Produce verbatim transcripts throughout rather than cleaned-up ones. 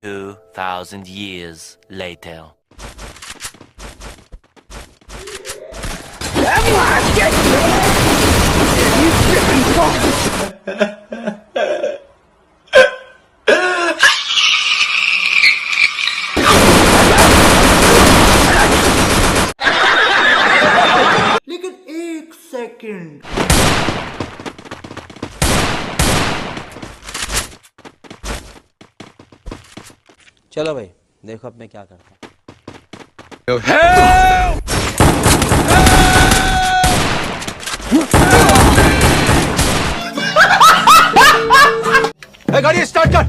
Two thousand years later. लेकिन एक सेकंड। चलो भाई, देखो अब मैं क्या करता हूँ। ए, गाड़ी स्टार्ट कर।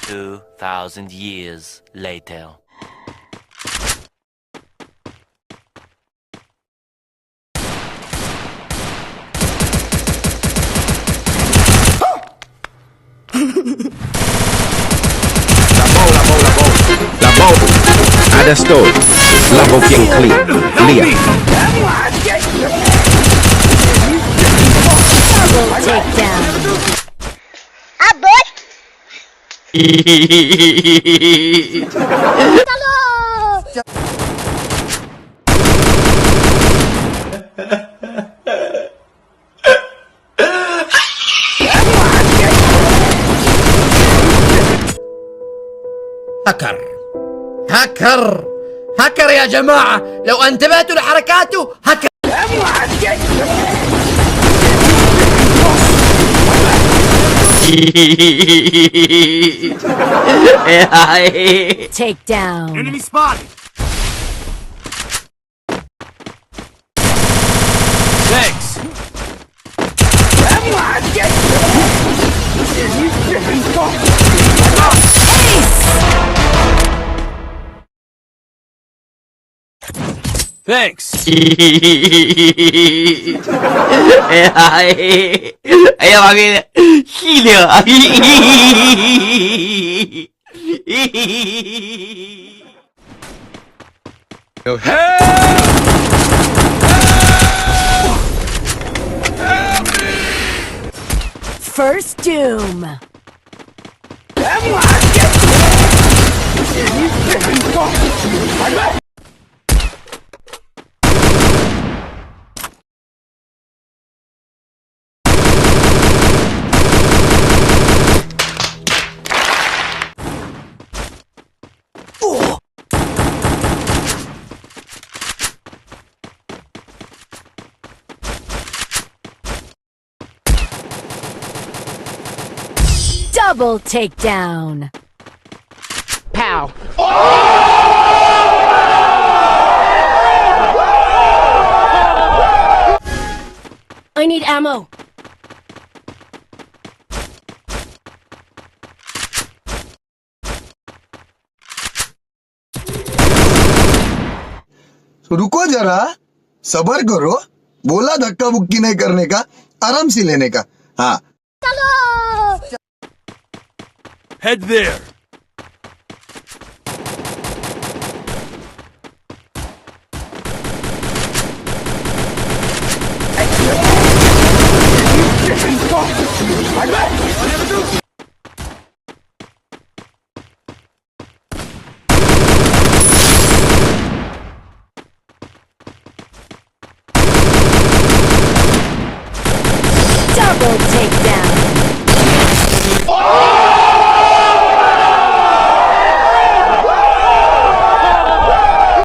Two thousand years later. Labau, labau, labau. Labau. Ada store. Labau kiang kli. Clear. Double takedown. Abut. هاكر. هاكر. هاكر يا جماعة. لو انتبهتوا لحركاته، هاكر. Take down. Enemy spotted. Thanks. Thanks. Ayo, ayo, ayo, ayo. Help! First Doom. Double takedown. Pow. I need ammo. तो रुको जरा, सबर करो। बोला धक्का मुक्की नहीं करने का, आराम से लेने का। हाँ। Head there.